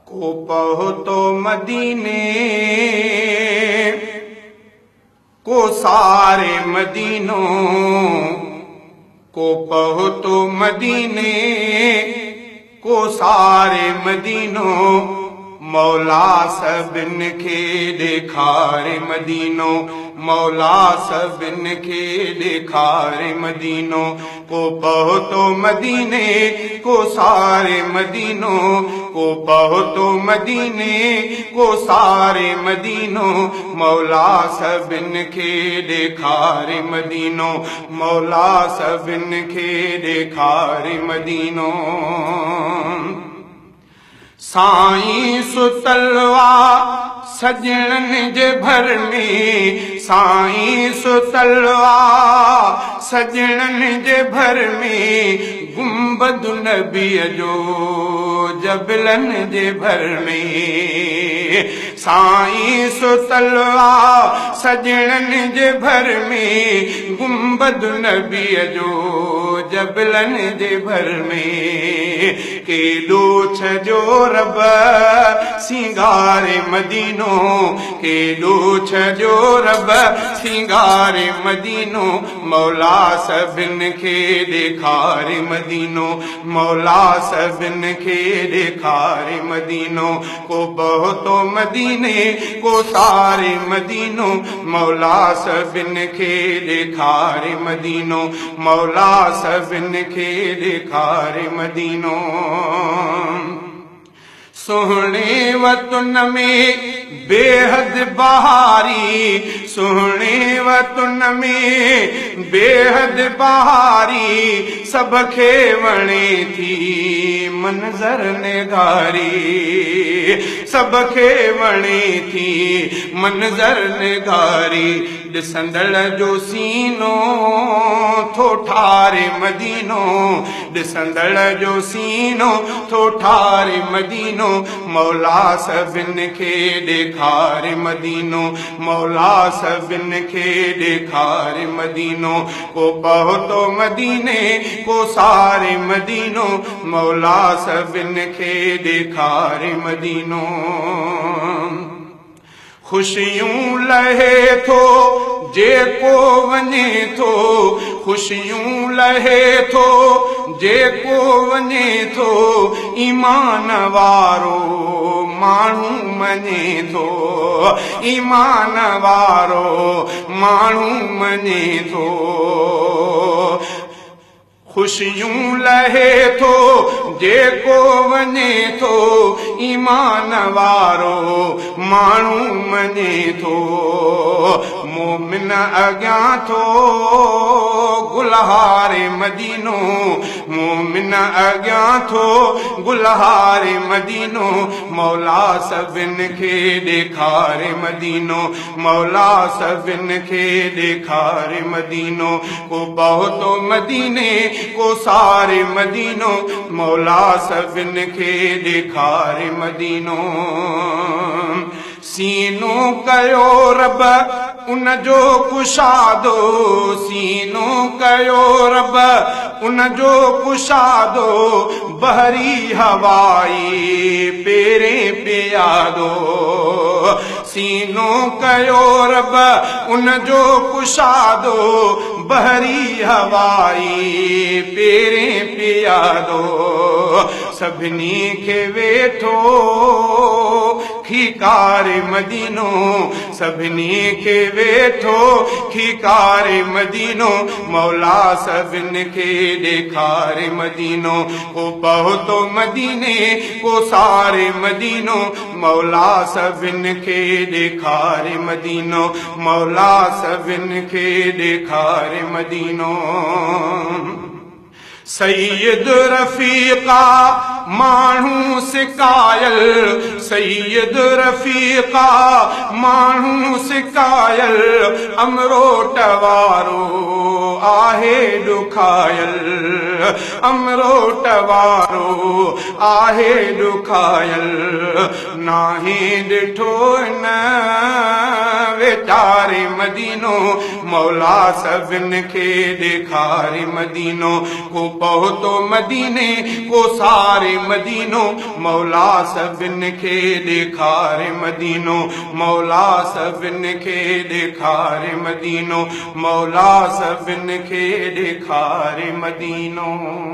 ڪو پهتو مديني، ڪو ساري مدينو، ڪو پهتو مديني، ڪو ساري مدينو، مولا سڀن کي ڏيکاري مدينو، مولا سڀن کي ڏيکاري مدينو، ڪو پهتو مديني، ڪو ساري مدينو، ڪو پهتو مديني، ڪو ساري مدينو، مولا سڀن کي ڏيکاري مدينو، مولا سڀن کي ڏيکاري مدينو. سائين ستل آ سڄڻن جي ڀر ۾، سائين ستل آ سڄڻن جي ڀر ۾، گنبد نبيء جو جبلن جي ڀر ۾، سائين ستل آ سڄڻن جي ڀر ۾، گنبد نبيء جو جبلن جي ڀر ۾، ڪيڏو ڇڏيو رب سينگاري مدينو، ڪيڏو ڇڏيو رب سينگاري مدينو، مولا سڀن کي ڏيکاري مدينو، مولا سڀن کي ڏيکاري مدينو، ڪو پهتو مديني، ڪو ساري مدينو، مولا سڀن کي ڏيکاري مدينو، مولا سڀن کي ڏيکاري مدينو. سهڻي وطن ۾ بيحد بهاري، سهڻي وطن ۾ بيحد بهاري، سڀ کي وڻي ٿي منظر نگاري، سڀ کي وڻي ٿي منظر نگاري، ڏسندڙ جو سينو ٿو ٺاري مدينو، ڏسندڙ جو سينو ٿو ٺاري مدينو، مولا سڀن کي ڏيکاري مدينو، مولا سڀن کي ڏيکاري مدينو، ڪو پهتو مديني، ڪو ساري مدينو، مولا سڀن کي ڏيکاري مدينو. خوشيون لهي ٿو جيڪو وڃي ٿو، خوشيون لهي ٿو جيڪو وڃي ٿو، ايمان وارو ماڻهو مڃي ٿو، ايمان وارو ماڻهو مڃي ٿو. خوشيون لهي ٿو جيڪو وڃي ٿو، ايمان وارو ماڻهو مڃي ٿو. مومن اڳيان ٿو گلهاري مدينو، مومن اڳيان ٿو گلهاري مدينو، مولا سڀن کي ڏيکاري مدينو، مولا سڀن کي ڏيکاري مدينو، ڪو پهتو مديني، ڪو ساري مدينو، مولا سڀن کي ڏيکاري مدينو. سينو ڪيو رب ان جو ڪشادو، سينو ڪيو رب ان جو ڪشادو، بحري هوائي پيرين پيادو، سينو ڪيو رب ان جو ڪشادو، بحري هوائي پيرين پيادو، سڀني کي ويٺو کيڪاري مدينو، سڀني کي ويٺو کيڪاري مدينو، مولا سڀن کي ڏيکاري مدينو، ڪو پهتو مديني، ڪو ساري مدينو، مولا سڀن کي ڏيکاري مدينو، مولا سڀن کي ڏيکاري مدينو. سيد رفيقا ماڻهو سڪايل، سيد رفيقا ماڻهو سڪايل، امروٽ وارو آهي ڏکايل، امروٽ وارو آهي ڏکايل، ناهي ڏٺو هن ويچاري مدينو، مولا سڀن کي ڏيکاري مدينو، ڪو پهتو مديني، ڪو ساري مدينو، مولا سڀن کي ڏيکار مدينو، مولا سڀن کي ڏيکار مدينو، مولا سڀن کي ڏيکار مدينو.